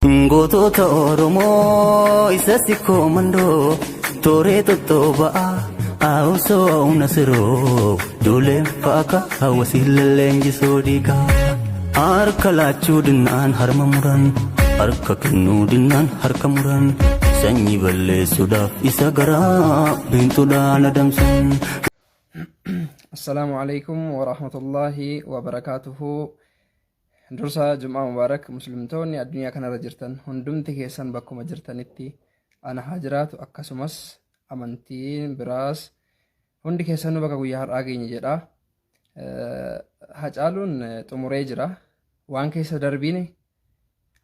Gootota Oromoo isa sikkoo mandoo tooree tottoba'aa haawusoo nasiroo duuleen faaka hawwasii lalleenjisoo diigaa. Harka laachuu dinnaan harma muran harka kennuu dinnaan harka muran sanyii balleessuudhaaf isa garaa biintuudhaan adamsan. Assalaamu alaikum wa rahmatullahi wa barakaatuhu. Dursa Jum'aa Mubaarak muslimtoonni addunyaa kanarra jirtan hundumti keessan bakkuma jirtanitti ana haa jiraatu akkasumas amantiin biraas hundi keessanuu bakka guyyaa har'aa geenye jedha. Hacaaluun xumuree jira. Waan keessa darbiine,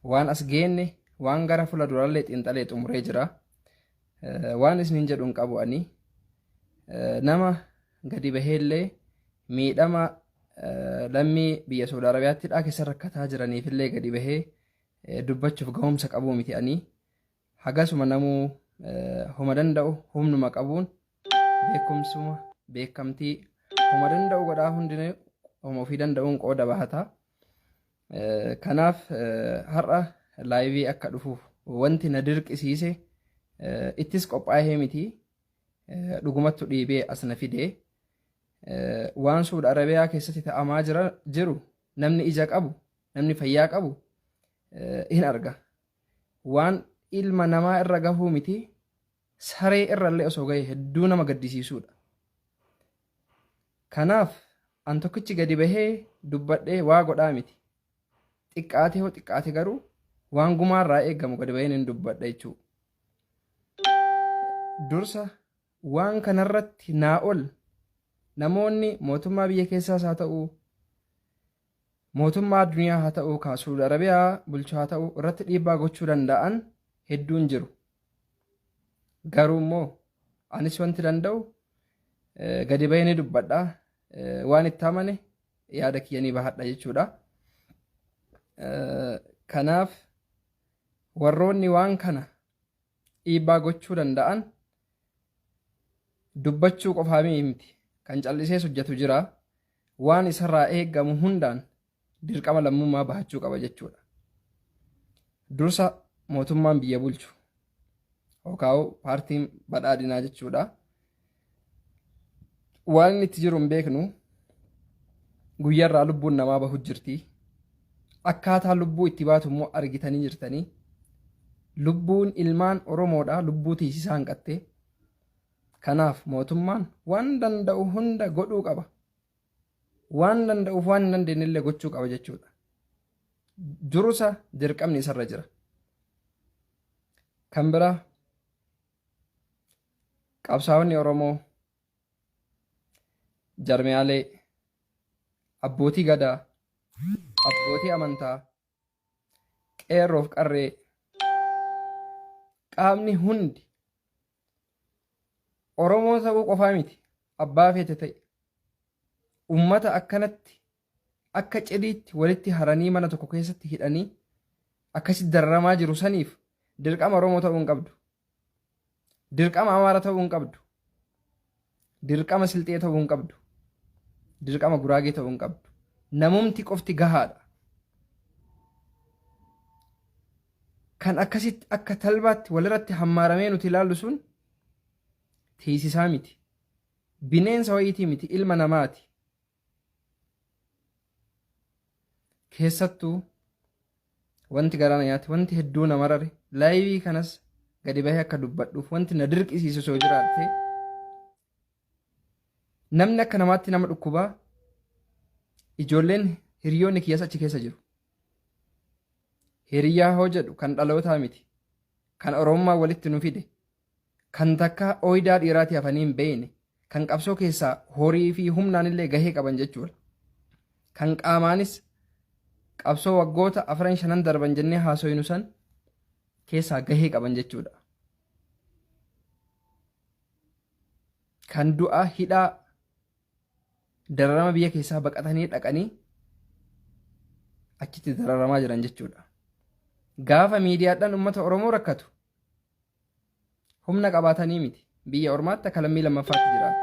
waan as geenne, waan gara fuula duraallee xiinxalee xumuree jira. Waan isiniin jedhu hin qabu ani. Nama gadi baheellee miidhama lammii biyya Saudi Arabiyaatti hidhaa keessa rakkataa jiraniifillee gadi bahee dubbachuuf gahumsa qabuu miti ani. Hagasuma namuu homa danda'u humnuma qabuun beekumsuma beekamtii homa danda'u godhaa hundinuu homa ofii danda'uun qooda bahata. Kanaaf har'a laayivii akka dhufuuf wanti na dirqisiise ittis qophaa'ee miti dhugumattu dhiibee as na fide. Waan Suud Arabiyaa keessatti ta'amaa jiru namni ija qabu namni fayyaa qabu hin arga. Waan ilma namaa irra gahuu miti saree irra illee osoo gahe hedduu nama gaddisiisuudha. Kanaaf an tokkichi gadi bahee dubbadhee waa godhaa miti. Xiqqaatee hoo xiqqaate garuu waan gumaa irraa eegamu gadi baheen hin dubbadha jechuudha. Dursa waan kanarratti naa ol namoonni mootummaa biyya keessaas haa ta'u mootummaa addunyaa haa ta'u kaa Suudi Arabiyaa bulchu haa ta'u irratti dhiibbaa gochuu danda'an hedduun jiru. Garuu immoo anis wanti danda'u gadi bahee ni dubbadha. Waan itti amane yaada kiyya ni bahadha jechuudha. Kanaaf warroonni waan kana dhiibbaa gochuu danda'an dubbachuu qofaa miti kan callisees hojjetu jira. Waan isarraa eegamu hundaan dirqama lammummaa bahachuu qaba jechuudha. Dursa mootummaan biyya bulchu yookaan paartiin badhaadhinaa jechuudha. Waan inni itti jiru hin beeknu guyyaarraa lubbuun namaa bahu jirti. Akkaataa lubbuu itti baatu immoo argitanii jirtanii. Lubbuun ilmaan Oromoodha lubbuu tiisisaa hanqatte. Kanaaf mootummaan waan danda'u hunda godhuu qaba. Waan danda'uuf waan hin dandeenye illee gochuu qaba jechuudha. Dursa dirqamni isarra jira. Kan biraa qabsaa'onni Oromoo jarmiyaalee abbootii gadaa abbootii amantaa qeerroof qarree qaamni hundi Oromoo ta'uu qofaa miti abbaa feete ta'e ummata akkanatti akka cidiitti walitti haranii mana tokko keessatti hidhanii akkasitti dararamaa jiru saniif dirqama Oromoo ta'uu hin qabdu. Dirqama Amaara ta'uu hin qabdu. Dirqama Silxee ta'uu hin qabdu. Dirqama Guraagee ta'uu hin qabdu. Namumti qofti gahaadha. Kan akkasitti akka talbaatti walirratti hammaaramee nuti ilaallu sun tiisisaa miti. Bineensa wayiitii miti ilma namaati. Keessattuu wanti garaa na nyaate wanti hedduu na marare laayivii kanas gadi bahee akka dubbadhuuf wanti na dirqisiisu osoo jiraatte namni akka namaatti nama dhukkubaa ijoolleen hiriyoonni kiyyas achi keessa jiru. Hiriyaa hoo jedhu kan dhalootaa miti kan Oromummaa walitti nu fide kan takkaa ooydaa dhiiraatii hafanii hin beekne, kan qabsoo keessaa horii fi humnaan illee gahee qaban jechuudha. Kan qaamaanis qabsoo waggoota afran shanan darban jennee haasoynu san keessaa gahee qaban jechuudha. Kan du'a hidhaa dararama biyya keessaa baqatanii dhaqanii achitti dararamaa jiran jechuudha. Gaafa miidiyaadhaan uummata Oromoo rakkatu Humna qabaatanii miti. Biyya ormaatti akka lammii lammaffaatti jiraatu.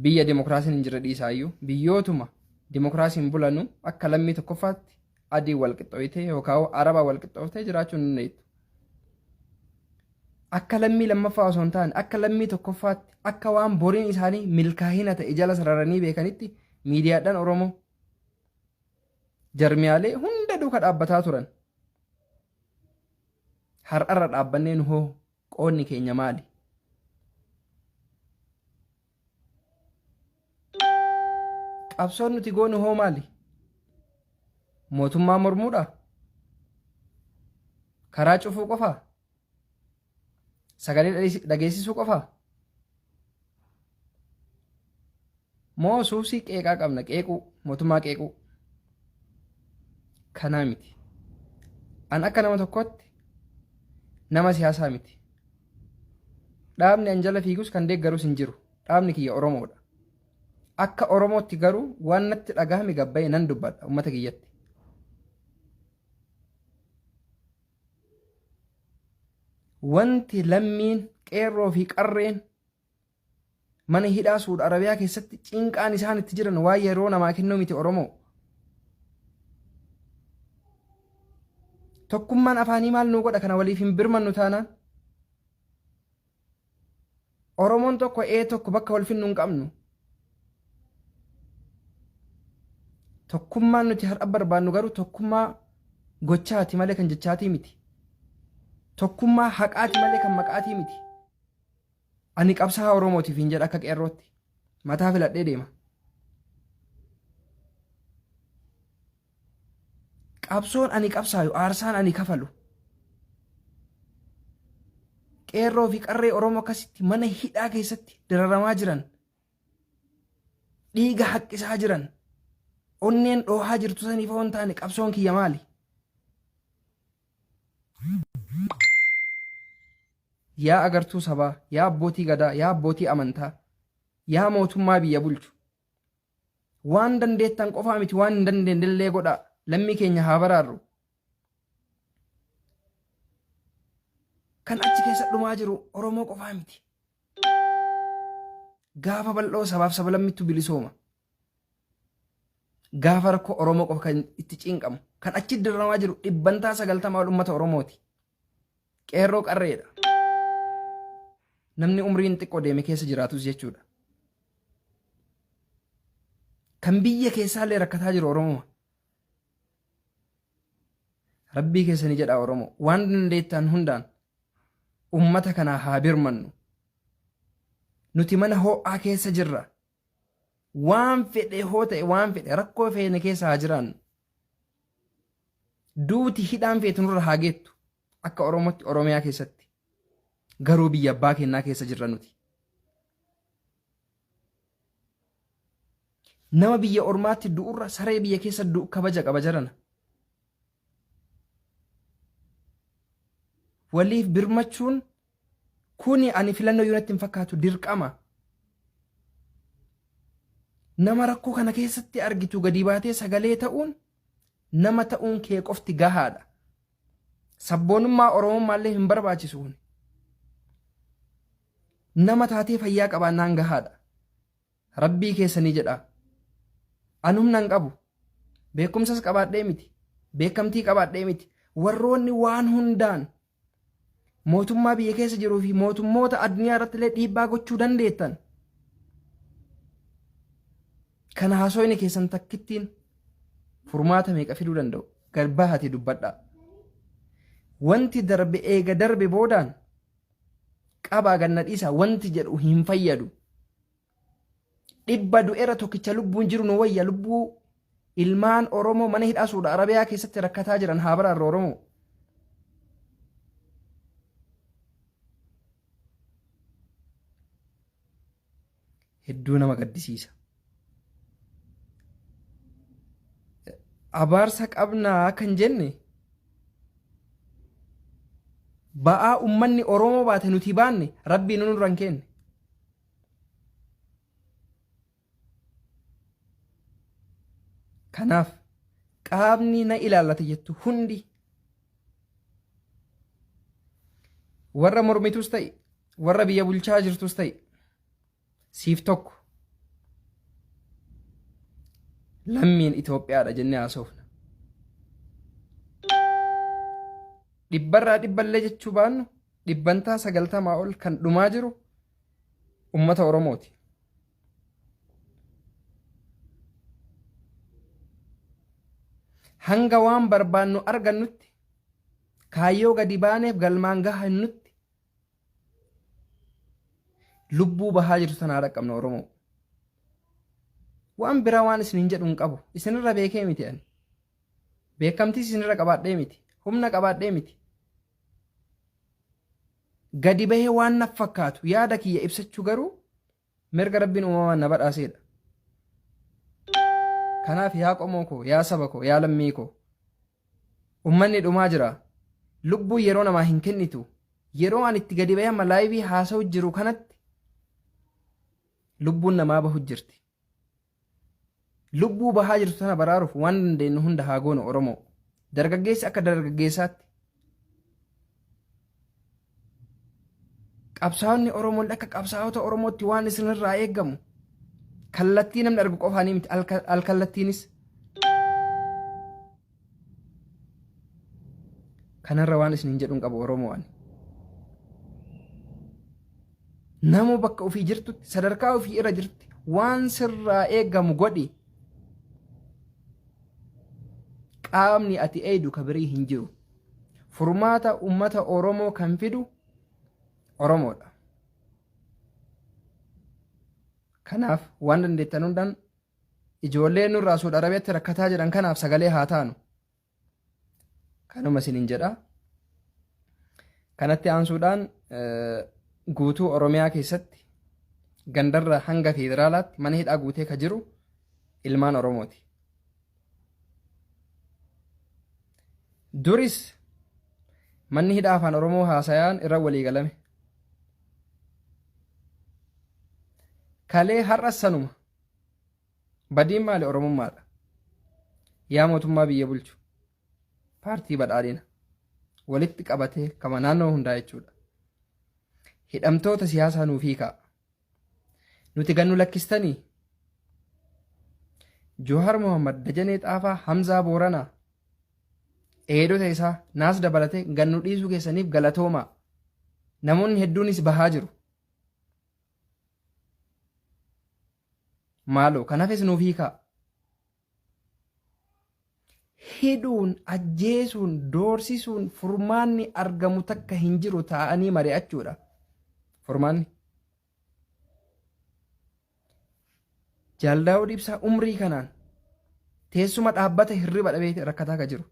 Biyya dimokiraasiin hin jirre dhiisaayyuu biyyootuma dimokiraasiin bulanu akka lammii tokkoffaatti Adii wal qixxooytee yookaan Araba wal qixxooftee jiraachuu hin dandeettu. Akka lammii lammaffaa osoo hin taane akka lammii tokkoffaatti akka waan boriin isaanii milkaa'ina ta'e jala sararanii beekanitti miidiyaadhaan Oromoo jarmiyaalee hunda duuka dhaabbataa turan. Har'arra dhaabbannee nu hoo qoodni keenya maali? Qabsoon nuti goonu hoo maali? Mootummaa mormuudha? Karaa cufuu qofaa? Sagalee dhageessisuu qofaa? Moo suusii qeeqaa qabna qeequu mootummaa qeequu? Kanaa miti. An akka nama tokkotti nama siyaasaa miti. Dhaabni an jala fiigus kan deeggarus hin jiru. Dhaabni kiyya Oromoodha. Akka Oromootti garuu waan natti dhagahame gabbayee nan dubbadha uummata kiyyatti. Wanti lammiin qeerroo fi qarreen mana hidhaa Suud Arabiyaa keessatti cinqaan isaan itti jiran waan yeroo namaa kennuu miti Oromoo. Tokkummaan afaanii maal nuu godha kana waliif hin birmannu taanaan. Oromoon tokko ee tokko bakka wal finnu hin qabnu. Tokkummaan nuti har'a barbaannu garuu tokkummaa gochaati malee kan jechaatii miti. Tokkummaa haqaati malee kan maqaatii miti. Ani qabsaa'aa Oromootiif hin jedha akka qeerrootti. Mataa filadhee deema. Qabsoon ani qabsaayu, aarsaan ani kafalu. Qeerroo fi qarree Oromoo akkasitti mana hidhaa keessatti dararamaa jiran, dhiiga haqqisaa jiran, onneen dhoohaa jirtu saniif hoo hin taane qabsoon kiyya maali? Yaa agartuu sabaa, yaa abbootii gadaa, yaa abbootii amantaa, yaa mootummaa biyya bulchu. Waan dandeettan qofaa miti waan hin dandeenyellee godhaa. Lammii keenya haa baraarru. Kan achi keessa dhumaa jiru Oromoo qofaa miti. Gaafa bal'oo sabaaf sablammittu bilisooma. Gaafa rakkoo Oromoo qofa kan itti cinqamu. Kan achi dirramaa jiru 90% ol uummata Oromooti. Qeerroo qarreedha. Namni umriin xiqqoo deeme keessa jiraatus jechuudha. Kan biyya keessaallee rakkataa jiru Oromoo. Rabbii keessanii jedhaa Oromoo. Waan dandeettan hundaan uummata kanaa haa birmannu. Nuti mana ho'aa keessa jirra. Waan fedhe hoo ta'e waan fedhe rakkoo feene keessa haa jiraannu. Duuti hidhaan feetu nurra haa geettu akka Oromootti Oromiyaa keessatti. Garuu biyya abbaa kennaa keessa jirra nuti. Nama biyya ormaatti du'urra saree biyya keessa du'u kabaja qaba jarana. Waliif birmachuun kuni ani filannoo yoo natti hin fakkaatu dirqama. Nama rakkoo kana keessatti argitu gadi baatee sagalee ta'uun nama ta'uun kee qofti gahaadha. Sabboonummaa Oromummaallee hin barbaachisu kun. Nama taatee fayyaa qabaannaan gahaadha. Rabbii keessanii jedhaa. An humna hin qabu. Beekumsas qabaadhee miti. Beekamtii qabaadhee miti. Warroonni waan hundaan mootummaa biyya keessa jiruu fi mootummoota addunyaa irratti illee dhiibbaa gochuu dandeettan. Kana haasofni keessan takkittiin furmaata meeqa fiduu danda'u? Gad bahaati dubbadhaa. Wanti darbe eega darbe boodaan qabaa ganna dhiisaa wanti jedhu hin fayyadu. Dhibba du'eera tokkicha lubbuun jiru nu wayya lubbuu ilmaan Oromoo mana hidhaa Suuda Arabiyaa keessatti rakkataa jiran haa baraarru Oromoo. Hedduu nama gaddisiisa. Abaarsa qabnaa kan jenne ba'aa ummanni Oromoo baate nuti baanne rabbii nu nurra hin kenne. Kanaaf qaamni na ilaallata jettu hundi warra mormitus ta'e warra biyya bulchaa jirtus ta'e siif tokko lammiin Itoophiyaadha jennee haasofna. Dhibbarraa dhibballee jechuu baannu dhibbantaa 90 ol kan dhumaa jiru ummata Oromooti. Hanga waan barbaannu argannutti, kaayyoo gadi baaneef galmaan gahannutti lubbuu bahaa jirtu tanaa dhaqqabna Oromoo. Waan biraa waan isin hin jedhu hin qabu. Isinirra beekee miti ani. Beekamtiis isinirra qabaadhee miti. Humna qabaadhee miti. Gadi bahee waan naf fakkaatu yaada kiyya ibsachuu garuu mirga Rabbiin uumamaan na badhaaseedha. Kanaaf yaa qomoo koo, yaa saba koo, yaa lammii koo, ummanni dhumaa jira. Lubbuu yeroo namaa hin kennitu. Yeroo ani itti gadi bahee amma laayivii haasa'u jiru kanatti lubbuun namaa bahu jirti. Lubbuu bahaa jirtu tana baraaruuf waan dandeenyu hunda haa goonu Oromoo. Dargaggeessi akka dargaggeessaatti. Qabsaa'onni Oromoo akka qabsaa'ota Oromootti waan isinirraa eegamu kallattii namni argu qofaanii miti alkallattiinis. Kanarra waan isin hin jedhu hin qabu Oromoo ani. Namuu bakka ofii jirtutti sadarkaa ofii irra jirtutti waan sirraa eegamu godhi. Qaamni ati eeydu ka birii hin jiru. Furmaata ummata Oromoo kan fidu Oromoodha. Kanaaf waan dandeettan hundaan ijoollee nurraa Suud Arabiyaatti rakkataa jiran kanaaf sagalee haa taanu. Kanuma isiniin jedha. Kanatti aansuudhaan guutuu Oromiyaa keessatti gandarra hanga federaalaatti mana hidhaa guutee ka jiru ilmaan Oromooti. Duris manni hidhaa afaan Oromoo haasayaan irra walii galame. Kalee har'as sanuma. Badiin maali Oromummaadha. Yaa mootummaa biyya bulchu. Paartii badhaadhina. Walitti qabatee kama naannoo hundaa jechuudha. Hidhamtoota siyaasaa nuuf hiikaa. Nuti gannu lakkistanii. Johaar Mohammad, Dajanee Xaafaa, Hamzaa Booranaa, eedota isaa naas dabalatee gannu dhiisuu keessaniif galatoomaa. Namoonni hedduunis bahaa jiru. Maaloo kan hafes nuuf hiikaa. Hidhuun, ajjeesuun, doorsisuun furmaanni argamu takka hin jiru taa'anii mari'achuudha. Furmaanni. Jaal Daawud Ibsaa umrii kanaan teessuma dhaabbata hirriba dhabee rakkataa ka jiru.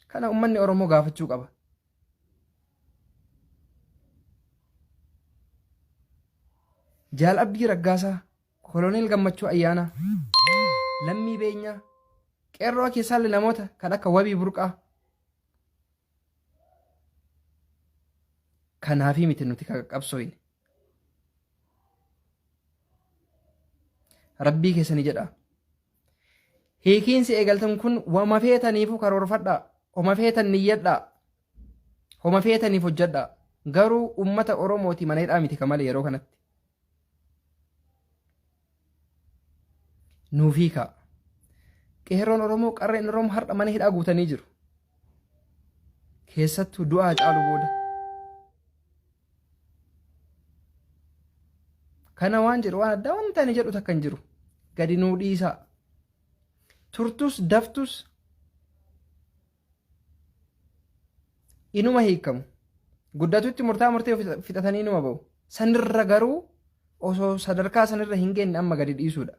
Kana uummanni Oromoo gaafachuu qaba. Jaal Abdii Raggaasaa, Koloneel Gammachuu Ayyaanaa, Lammii Beenyaa, qeerroo keessaallee namoota kan akka Wabii Burqaa. Kanaafii miti nuti kan qabsooyne. Rabbii keessanii jedha. Hiikiinsi eegaltan kun wama feetaniifuu karoorfadhaa. Homa feetan niyyadhaa. Homa feetaniif hojjadhaa. Garuu ummata Oromooti mana hidhaa miti kamale yeroo kanatti. Nuuf hiikaa. Qeerroon Oromoo qarreen Oromoo har'a mana hidhaa guutanii jiru. Keessattuu du'a Haacaaluu booda. Kana waan jedhu waan addaa wanta ani jedhu takka hin jiru. Gadi nuu dhiisaa. Turtus daftus inuma hiikamu. Guddatutti murtaa murtee fixatanii inuma ba'u. Sanirra garuu osoo sadarkaa sanirra hin geenye amma gadi dhiisuudha.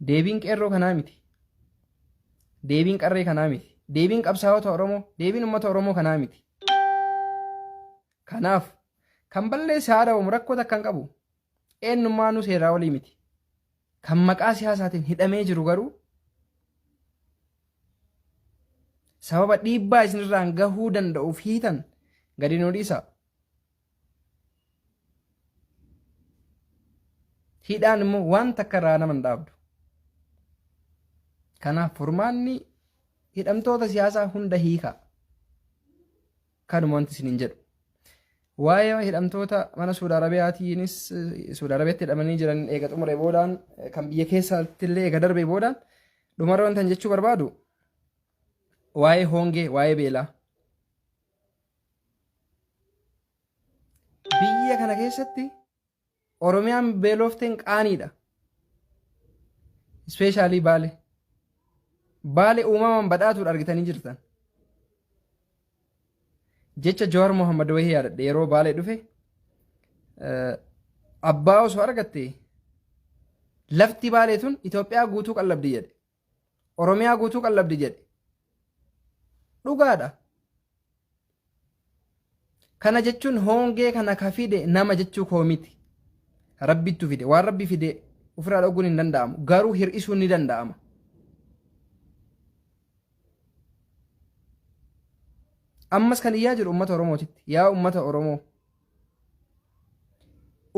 Deebiin qeerroo kanaa miti. Deebiin qarree kanaa miti. Deebiin qabsaa'ota Oromoo, deebiin uummata Oromoo kanaa miti. Kanaaf kan balleesse haa adabamu rakkoo takka hin qabu. Eenyummaanuu seeraa olii miti. Kan maqaa siyaasaatiin hidhamee jiru garuu sababa dhiibbaa isinirraan gahuu danda'uuf hiitan gadi nu dhiisaa. Hidhaan immoo waan takka irraa nama hin dhaabdu. Kanaaf furmaanni hidhamtoota siyaasaa hunda hiikaa. Kanuma wanti isiniin jedhu. Waa'ee hidhamtoota mana Suudi Arabiyaatiinis Suudi Arabiyaatti hidhamanii jiran eega xumure boodaan kan biyya keessatti illee eega darbee boodaan dhumarra wantan jechuu barbaadu waa'ee hongee, waa'ee beelaa. Biyya kana keessatti Oromiyaan beelofteen qaaniidha. Ispeeshaalii Baale. Baale uumamaan badhaatuudha argitanii jirtan. Jecha Jawaar Mohammad wayii yaadadhe yeroo Baalee dhufe abbaa osoo argatte lafti Baalee tun Itoophiyaa guutuu qallabdi jedhe. Oromiyaa guutuu qallabdi jedhe. Dhugaadha. Kana jechuun hongee kana ka fide nama jechuu koo miti. Rabbittu fide. Waan Rabbi fide ofirraa dhogguun hin danda'amu. Garuu hir'isuun ni danda'ama. Ammas kan iyyaa jiru uummata Oromootitti. Yaa uummata Oromoo.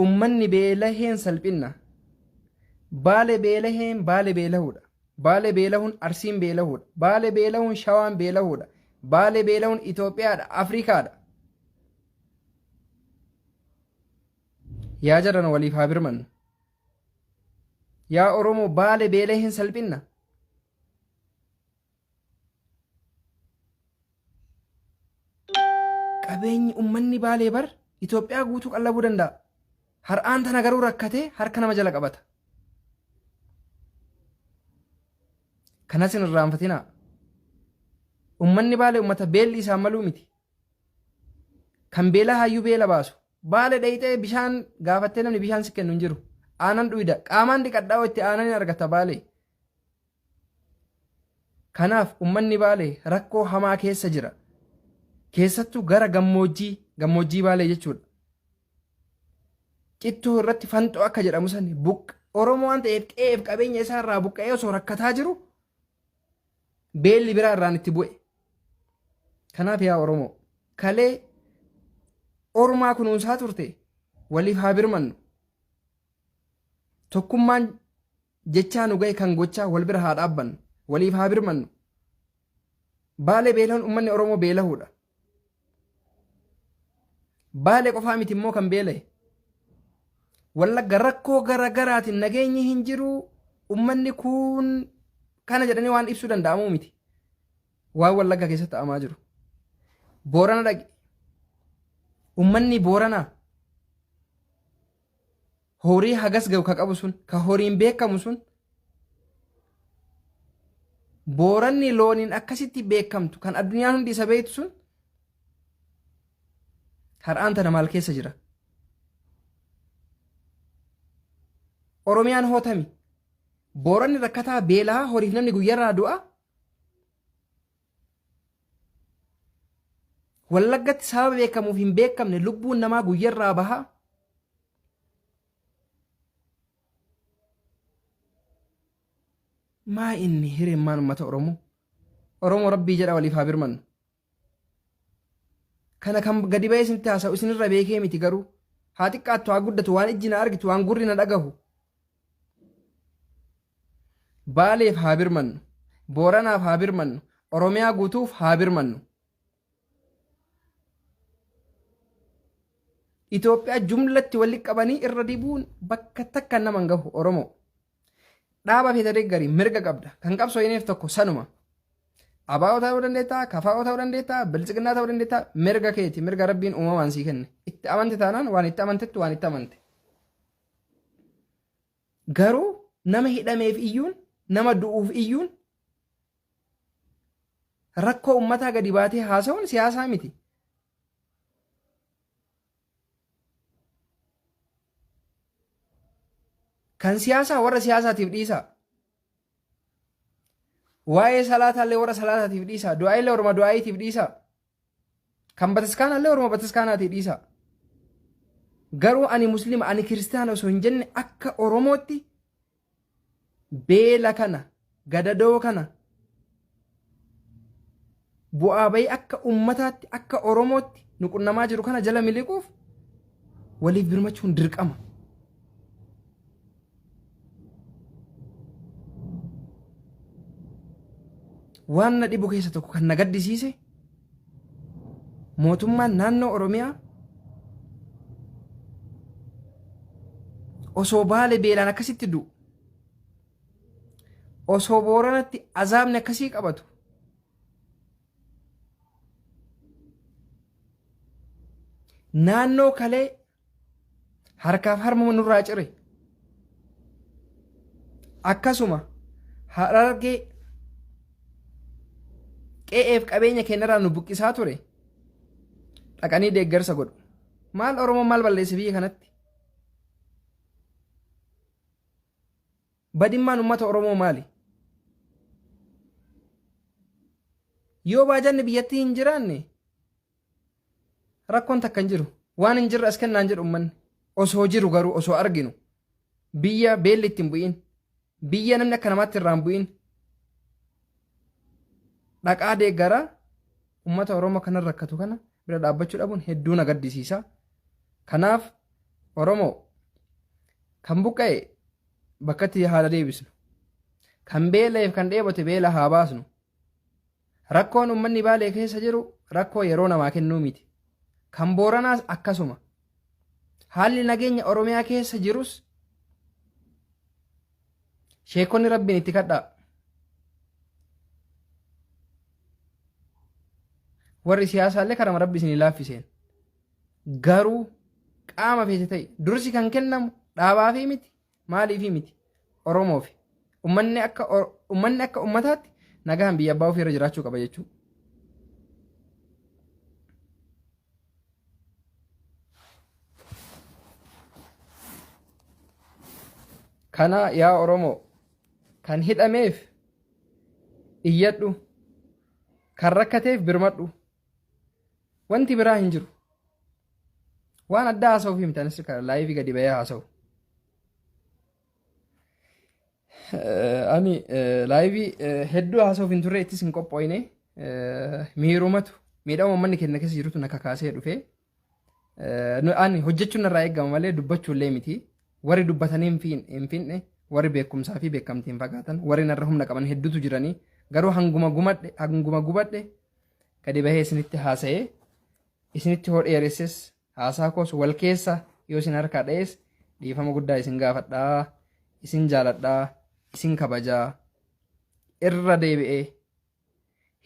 Ummanni beelaheen salphinna. Baale beelaheen baale beelahuudha. Baale beelahuun Arsiin beelahuudha. Baale beelahuun Shawaan beelahuudha. Baale beelahuun Itoophiyaadha, Afrikaadha. Yaa jaran waliif haa birmannu. Yaa Oromoo baale beelaheen salphinna. Qabeenyi ummanni Baalee bar Itoophiyaa guutuu qallabuu danda'a. Har'aan tana garuu rakkatee harka nama jala qabata. Kanas hin irraanfatinaa. Ummanni Baalee ummata beelli isaan maluu miti. Kan beela hayyuu beela baasu. Baale dhayxee bishaan gaafattee namni bishaan si kennu hin jiru. Aanan dhuyda. Qaamaan dhiqadhaa itti aanan hin argata Baalee. Kanaaf ummanni Baalee rakkoo hamaa keessa jira. Keessattuu gara gammoojjii, gammoojjii Baalee jechuudha. Cittoo irratti fanxoo akka jedhamu sani buq Oromoo waan ta'eef qe'eef qabeenya isaa irraa buqqa'ee osoo rakkataa jiru beelli biraa irraan itti bu'e. Kanaaf yaa Oromoo kalee ormaa kunuunsaa turte waliif haa birmannu. Tokkummaan jechaa nu gahe kan gochaa wal bira haa dhaabbannu. Waliif haa birmannu. Baalee beelahuun uummanni Oromoo beelahuudha. Baalee qofaa miti immoo kan beelahe. Wallagga rakkoo gara garaatiin nageenyi hin jiru uummanni kun kana jedhanii waan ibsuu danda'amuu miti. Waan Wallagga keessatti ta'amaa jiru. Boorana dhaqi. Uummanni Booranaa horii hagas gahu ka qabu sun ka horiin beekamu sun Booranni looniin akkasitti beekamtu kan addunyaan hundi isa beektu sun har'aan tana maal keessa jira? Oromiyaan hootami. Booranni rakkataa beelaa horiif namni guyyarraa du'a. Wallaggatti sababa beekamuuf hin beekamne lubbuun namaa guyyarraa baha. Maa inni hireen maan uummata Oromoo? Oromoo Rabbii jedha waliif haa birmannu. Kana kan gadi ba'ee isinitti haasa'u isinirra beekee miti garuu haa xiqqaattu haa guddatu waan ijji na argitu waan gurri na dhagahu. Baaleef haa birmannu. Booranaaf haa birmannu. Oromiyaa guutuuf haa birmannu. Itoophiyaa jumlatti walitti qabanii irra dibuun bakka takka nama hin gahu Oromoo. Dhaaba feete deeggari mirga qabda. Kan qabsoo'ineef tokko sanuma. ABO ta'uu dandeetta, KFO ta'uu dandeetta, Biltsiginnaa ta'uu dandeetta, mirga keeti, mirga Rabbiin uumamaan sii kenne. Itti amante taanaan waan itti amantettu waan itti amante. Garuu nama hidhameef iyyuun, nama du'uuf iyyuun rakkoo uummataa gadi baatee haasa'uun siyaasaa miti. Kan siyaasaa warra siyaasaatiif dhiisaa. Waa'ee salaataallee warra salaataatiif dhiisaa. Du'aayillee warra du'aayiitiif dhiisaa. Kan bataskaanaallee warra bataskaanaatiif dhiisaa. Garuu ani muslima ani kiristaana osoo hin jenne akka Oromootti beela kana gadadoo kana bu'aa bahii akka ummataatti akka Oromootti nu qunnamaa jiru kana jala miliquuf waliif birmachuun dirqama. Waan na dhibu keessa tokko kan na gaddisiise mootummaan naannoo Oromiyaa Osoo Baale beelaan akkasitti du'u. Osoo Booranatti azaabni akkasii qabatu. Naannoo kalee harkaaf harma nurraa cire. Akkasuma Harargee qe'eef qabeenya keenyarraa nu buqqisaa ture dhaqanii deeggarsa godhu. Maal Oromoon maal balleesse biyya kanatti? Badimmaan uummata Oromoo maali? Yoo baajanni biyyattii hin jiraanne rakkoon takka hin jiru. Waan hin jirre as kennaan jedhu uummanni. Osoo jiru garuu osoo arginu biyya beelli itti hin bu'in, biyya namni akka namaatti irraa hin bu'in dhaqaa deeggaraa uummata Oromoo kanan rakkatu kana bira dhaabbachuu dhabuun hedduu na gaddisiisa. Kanaaf Oromoo kan buqqa'e bakkatti haala deebisnu. Kan beela'eef kan dheebote beela haa baasnu. Rakkoon uummanni Baalee keessa jiru rakkoo yeroo namaa kennuu miti. Kan Booranaas akkasuma. Haalli nageenya Oromiyaa keessa jirus sheekonni Rabbiin itti kadhaa. Warri siyaasaallee karama Rabbi isinii laaffiseen. Garuu qaama feete ta'e dursi kan kennamu dhaabaafii miti maaliifii miti Oromoofi. Ummanni akka ummanni akka ummataatti nagaan biyya abbaa ofii irra jiraachuu qaba jechuudha. Kana yaa Oromoo kan hidhameef iyyadhu kan rakkateef birmadhu wanti biraa hin jiru. Waan addaa haasa'uuf himte anis live gadi bahee haasa'u. Ani live hedduu haasa'uuf hin turre, ittis hin qophooyne, miirumatu miidhama uummanni keenya keessa jirutu na kakaasee dhufe. Ani hojjechuun irraa eegama malee dubbachuu illee miti. Warri dubbatanii hin finne, warri beekumsaa fi beekamtiin fagaatan, warri narra humna qaban hedduutu jiranii, garuu hanguma gumadhe hanguma gubadhe gadi bahee isinitti haasa'ee, isinitti hoo dheeresses, haasaa koos wal keessa yoo isin harkaa dha'es dhiifama guddaa isin gaafadhaa. Isin jaaladhaa, isin kabajaa. Irra deebi'ee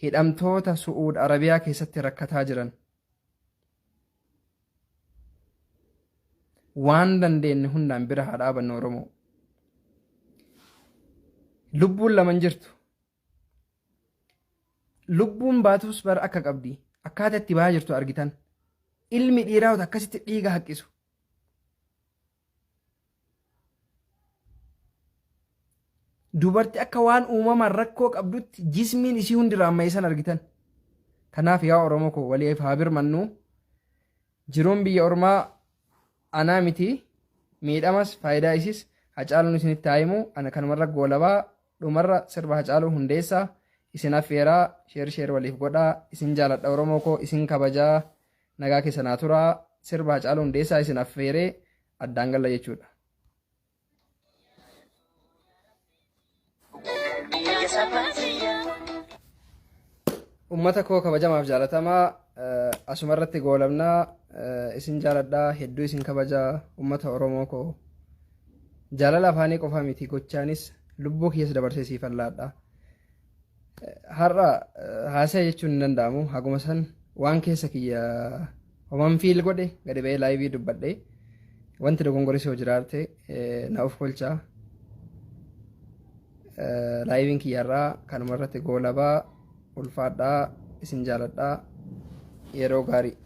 hidhamtoota Su'uud Arabiyaa keessatti rakkataa jiran waan dandeenye hundaan bira haa dhaabannu. Oromoo, lubbuun lama hin jirtu. Lubbuun baatus bara akka qabdi akkaataa itti bahaa jirtu argitan. Ilmi dhiiraa akkasitti dhiiga haqqisu. Dubarti akka waan uumamaan rakkoo qabdutti jismiin isii hundi raamma'isan argitan. Kanaaf yaa Oromoo koo, waliif haa birmannu. Jiruun biyya ormaa anaa miti, miidhamas faayidaa isis Hacaaluun isinitti haa himu. Ana kanumarra goolabaa. Dhumarra sirba Hacaaluu Hundeessaa isin affeeraa. Share share waliif godhaa. Isin jaaladha Oromoo koo, isin kabajaa, nagaa keessa naa turaa. Sirba Hacaaluu Hundeessaa isin affeeree addaan galla jechuudha. Ummata koo kabajamaaf jaalatamaa, asumarratti goolabnaa. Isin jaaladhaa, hedduu isin kabajaa. Ummata Oromoo koo, jaalala afaanii qofa miti, gochaanis lubbuu kiyyas dabarsee siif allaadha. Har'a haasa'e jechuun hin danda'amu. Haguma san waan keessa kiyya homan feel godhe gadi ba'ee live dubbadhe. Wanti dogongoris yoo jiraate na of kolchaa. Liveiin kiyyarraa kanuma irratti goolabaa. Ulfaadhaa, isin jaaladhaa, yeroo gaarii.